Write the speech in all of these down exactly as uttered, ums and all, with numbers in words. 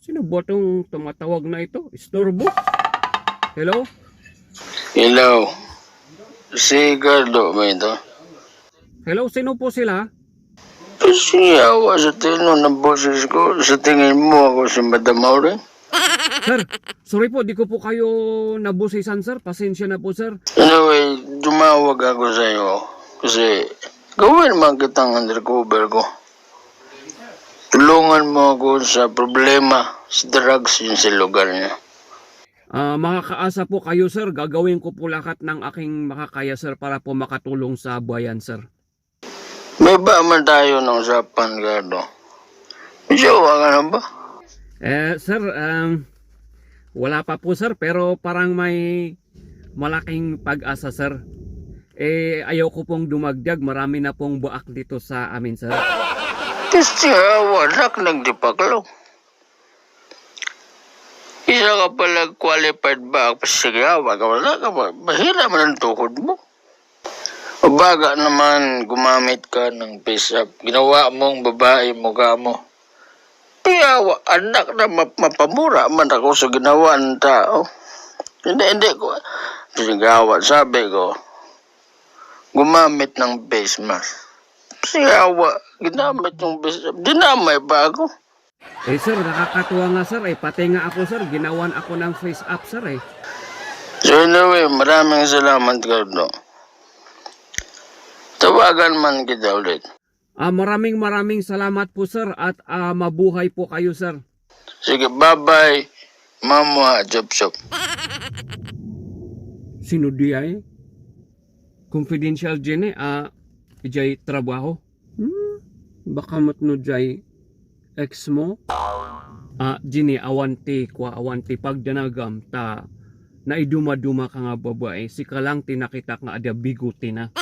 Sino ba tong tumatawag na ito? Istorbo? Hello? Hello. Si Gardo ba ito? Hello, sino po sila? Siyawa sa tino ng boses ko. Sa tingin mo ako si Madam Maureen? Sir, sorry po, di ko po kayo nabusisan, sir. Pasensya na po, sir. Anyway, tumawag ako sa iyo kasi gawin man kitang undercover ko. Tulungan mo ako sa problema sa drugs yun sa lugar niya. Ah, makakaasa po kayo, sir. Gagawin ko po lahat ng aking makakaya, sir, para po makatulong sa bayan, sir. May ba man tayo ng usapan, Gardo? May jowa ka na ba? Eh, sir, um, wala pa po, sir, pero parang may malaking pag-asa, sir. Eh, ayaw ko pong dumagdag, marami na pong baak dito sa amin, sir. Kasi awa, anak, nagdipaklo. Isa ka pala qualified ba? Sige, awa ka, wala ka ba? Mahina man ang tuhod mo. Baga naman gumamit ka ng face up. Ginawa mong babae mukha mo. Kaya wa-, anak na map-, mapamura man ako sa ginawa ng tao. Hindi, hindi ko. Sigawan, sabi ko, gumamit ng face mask. Sigawa, ginamit yung face up. Dinamay pa ako. Eh, sir, nakakatuwa nga, sir. Eh, pati nga ako, sir, ginawan ako ng face up, sir, eh. So anyway, maraming salamat, Cardo. Tawagan man kita ulit. Ah, maraming maraming salamat po, sir, at, ah, mabuhay po kayo, sir. Sige, bye-bye. Mamwa, chop-chop. Sino di ay? Confidential, Jenny, ah, ijay trabaho. Hmm? Baka matno jay ex mo? Ah, Jenny, awan ti kua, awan ti pagdanagam ta naidumaduma ka nga babae. Sika lang ti nakitak nga adda bigote na.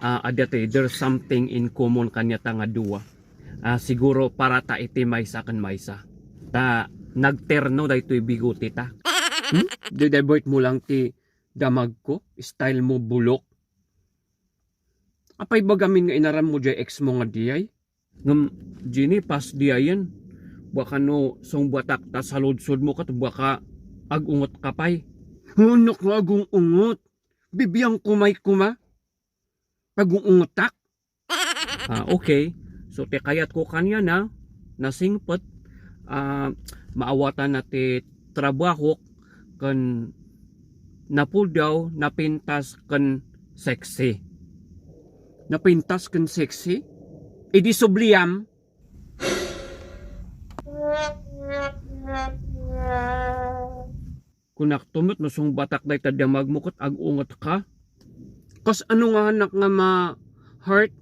Ah, adda ti, there's something in common kaniata nga dua. Ah, siguro para ta iti maysa ken maysa. Ta nagterno daytoy bigote ta. Hmm? Di-divert mo lang ti damagko, style mo bulok. Apay bagamin nga inaram mo jay ex mo nga diay? Ngem, Jenny, pas diayen. Baka no sungbatak ta saludsod mo ket baka ag-ungot ka pay. Hunok nga ag-ungot. Bibiang kumay kuma. Pag-ungotak. Ah, okay. So, ti kayat ko kaniana, nasingpet, ah, maawatan na ti trabahok ken napuldaw, napintas ken sexy. Napintas ken sexy? Idi subliam. Kunak to met no sungbatak dayta damag mo ket ag-unget ka. Kas ano nga anak nga ma-heart?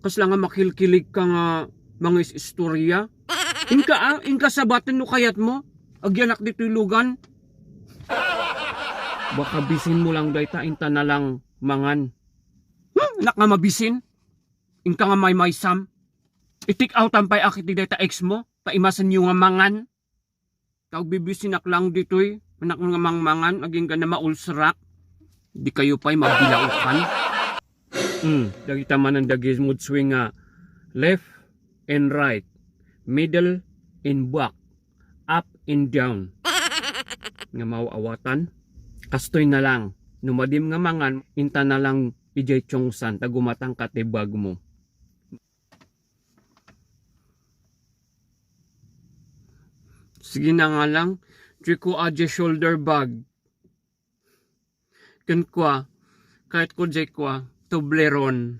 Kasla nga makilkilig ka nga mangis-istorya? Inka, ah, inka sabaten no kayat mo. Agyanak ditoy lugan. Baka bisin mo lang dayta, inta na lang mangan. Hmm, anak nga mabisin. Inka nga maymaysam. I-take outan pay ak iti dayta ex mo. Paimasen yo nga mangan. Tao bibisinak lang ditoy, anak nga mangmangan, agingga na maulserak. Di kayo pay mabilaukan. Hmm, dagita manen dagiti mood swing nga left and right, middle and back, up and down. Nga maawatan. Kastoy na lang. No madim nga mangan, inta na lang ijay chongsan, ta gumatang ka ti bag mo. Sige na nga lang, jay kua jay shoulder bag. Ken kua, kayat ko jay kua, Toblerone.